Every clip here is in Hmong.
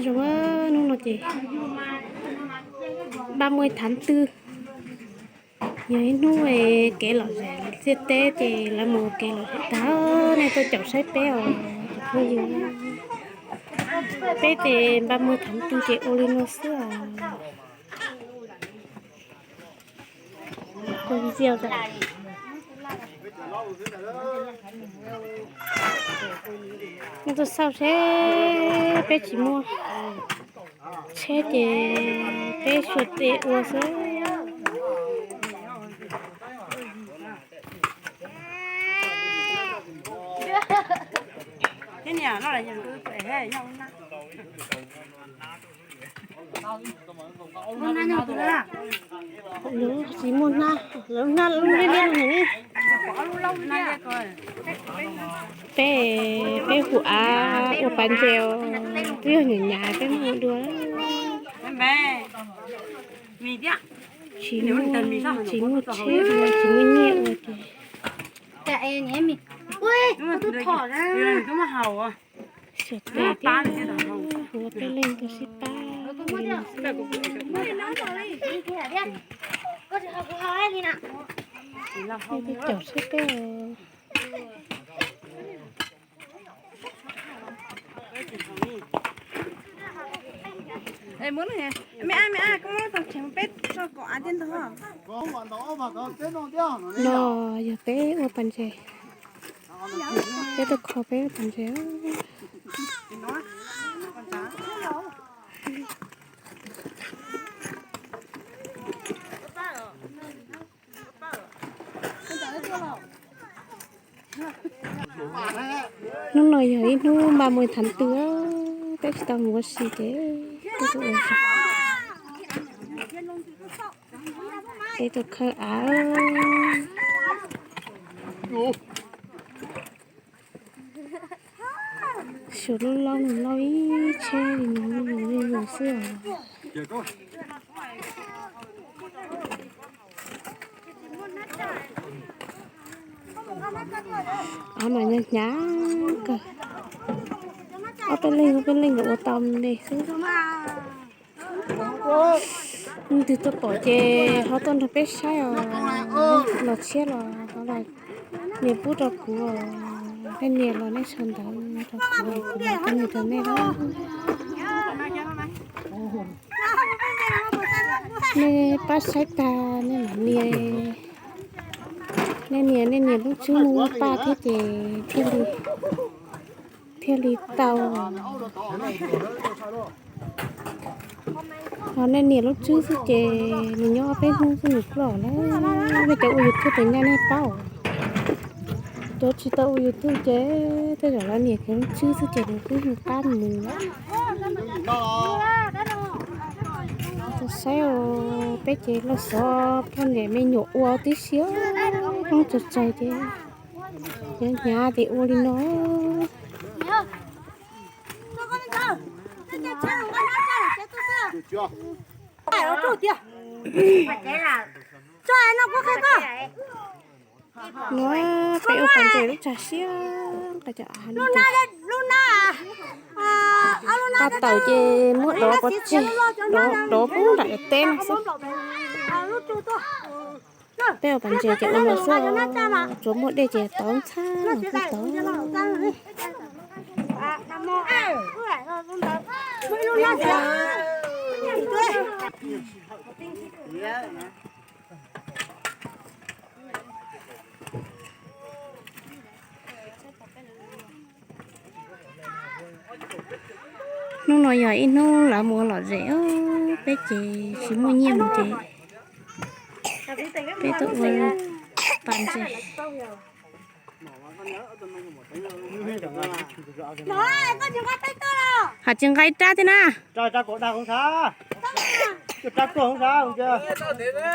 Zoo, hnub no ces ba mươi tháng tư, yog ib hnub kev lom zem txiaj teb ces lawv mus kev lom zem tag, nej tuaj caum saib peb os cov phooj ywg. Peb ces ba mươi tháng tư ces ua li no xwb os. Nej tuaj xauj seb peb tsis muaj tsheb ces peb xuas tes ua xwb. Lawv tsis muaj hnab, lawv hnab lub liab liab no ne. Peb, peb hu av ua pas ntses, twb yog nyuam nyav peb muaj dua. Tsis muaj, tsis muaj tsheb, tsis muaj nyiaj ua ces xuas tes thiab ua peb leeg tuaj sib pab. Peb caum sib pab. No yog peb ua pas ntses, peb tuaj kho peb ua pas ntses. Hnub no yog ib hnub ba mươi tháng tư, peb tsis tau mus ua si ces peb tuaj ua zog, peb tuaj khawb av. Suav lub laub no lauj, ib tsheb li no lauj, xwb os. Av mas hnyav hnyav kawg. Ob peb leeg ob peb leeg nkawd ua tau me xwb. Leej twg tuaj pom ces ho tuaj nrog peb saib os. Los tshiab los ho los nias pub rau kuv os. Nej nias los nej sau ntawv rau kuv, kuv mam nias rau nej. Nej pab saib tag nej mam nias. Nej nias, nej nias lub tswb mus ua paj thiab ces thiaj li, thiaj li tau. Ho nej nias lub tswb xwb ces nws nyob ob peb hnub xwb nws ploj lawm. Nej cov ua YouTube tias nyaj nej paub, cov tsis tau ua YouTube ces tej zaum lawv nias kiag lub tswb xwb ces nws twb mus qab nws lawm. Saib os, peb ces lawv xov poj niam me nyuam ua tib si, hnub tsaus tsaus ces hnyav hnyav ces ua li no. No peb ua pas ntses lub tsag siab, qab tawm ces muab dov pov tseg, dov pub nram teb no xwb. Peb ua pas ntses ces ua no xwb, tsuav muaj dej ces tau ntxhab los kuj tau. Hnub no yog ib hnub lawv mus ua lom zem, peb ces tsis muaj nyiaj mus ces peb tuaj ua pas ntses. Hais tsis nqa ib rab thiab na. Cov saib peb os, peb ces ua li no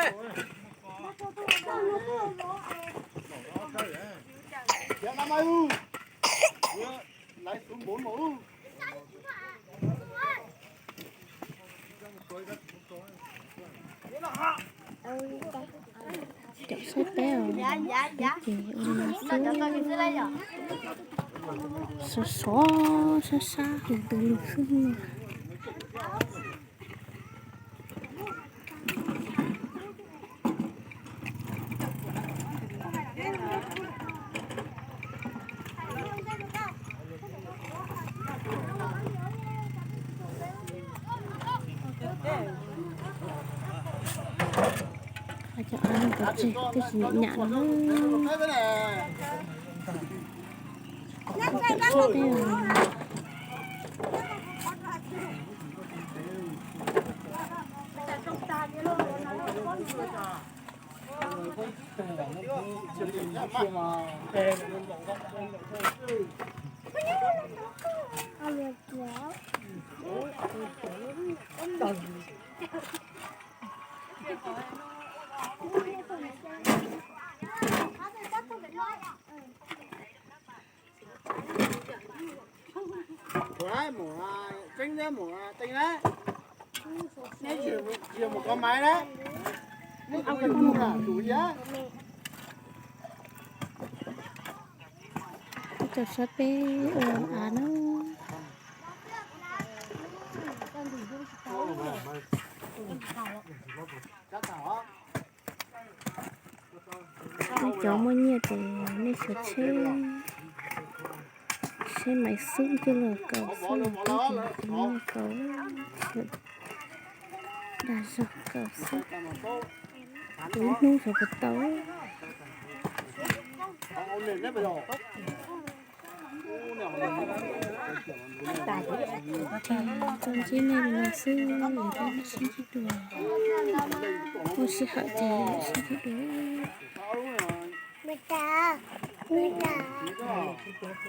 xwb, sov sov sab sab tus tus lus xwb no. pov tseg, twb tsis nyam nyam no. Ib co sab peb ua av na. Nej cov muaj nyiaj ces nej sawv tsheb, seb maiv xub coj los kaus xwb, peb ces tsis muaj kaus, dag zog kaus xwb. Tus ib hnub sawv puas tau. Tso ntsib nej li no xwb, sib ntsib dua. Muaj sij hawm ces sib ntsib dua.